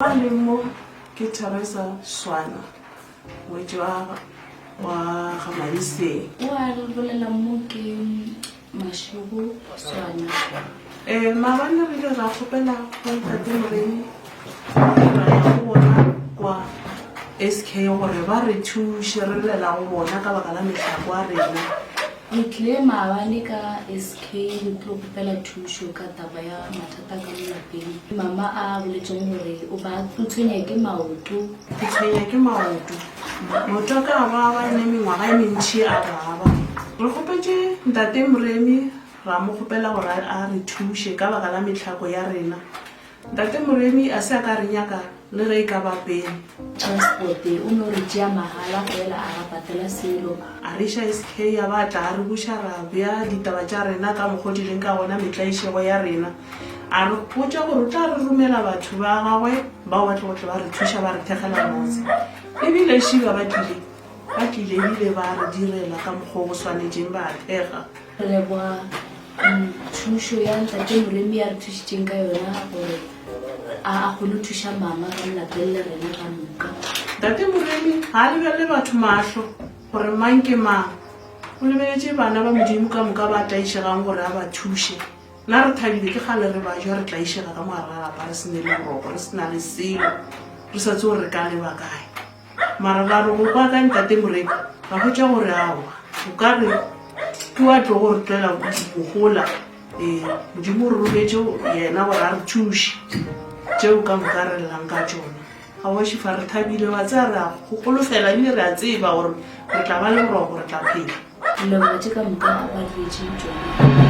Ba leng mo ke Theresa Swana, ngwetši wa wa ga Madiseng. O a re bolela mo ke Mašego Swana. Eh, maabane re ile ra kgopela go ntate Moremi ra ya go bona kwa SK gore ba re thuše re llela go bona ka baka la mehlako a rena. Re tlile maabane ka SK re tlo kgopela thušo ka taba ya mathata ka mo lapeng. Mama a boletšeng gore o ba o tshwenya ke maoto. Ke tshwenya ke maoto. Maoto a ka a baba e ne mengwaga e mentši a baba. Re kgopetše ntate Moremi ra mo kgopela gore a re thuše ka baka la mehlako ya rena. Ntate Moremi a se a ka re nyaka le ge e ka ba pele. Transport o no re tšea mahala fela a ra patela selo. A re iša SK a ba tla a re buša ra bea ditaba tša rena ka mokgo di leng ka gona metlaišego ya rena. A re botša gore o tla re romela batho ba gagwe bao ba tlogo tle ba re thuša ba re thekgela motse. Ebile šiba ba tlile, ba tlile ebile ba re direla ka mokgo go swanetšeng ba thekga. Re leboga thušo ya Ntate Moremi a re thušitšeng ka yona gore a a kgone go thuša mama ka mo lapeng le rena ka moka. Ntate Moremi ga a lebelele batho mahlo gore mang ke mang. O lebeletše bana ba Modimo ka moka ba tlaišegang gore a ba thuše. Nna re thabile ke kgale re bajwa re tlaišega ka mo gare ga lapa re se ne le boroko re se na le selo re sa tsebe gore re ka leba kae. Mara ra re go kwa ka Ntate Moreki ra hwetša gore aowa o ka re ke wa tlogo re tlela mogola. Ee, Modimo o re rometše yena gore a re thuše. Tšeo ka moka re llang ka tšona. Aowa Šifa re thabile wa tseba re a go holofela ebile re a tseba gore re tla ba le boroko re tla phela. Re leboga tše ka moka ba re diretšeng tšona.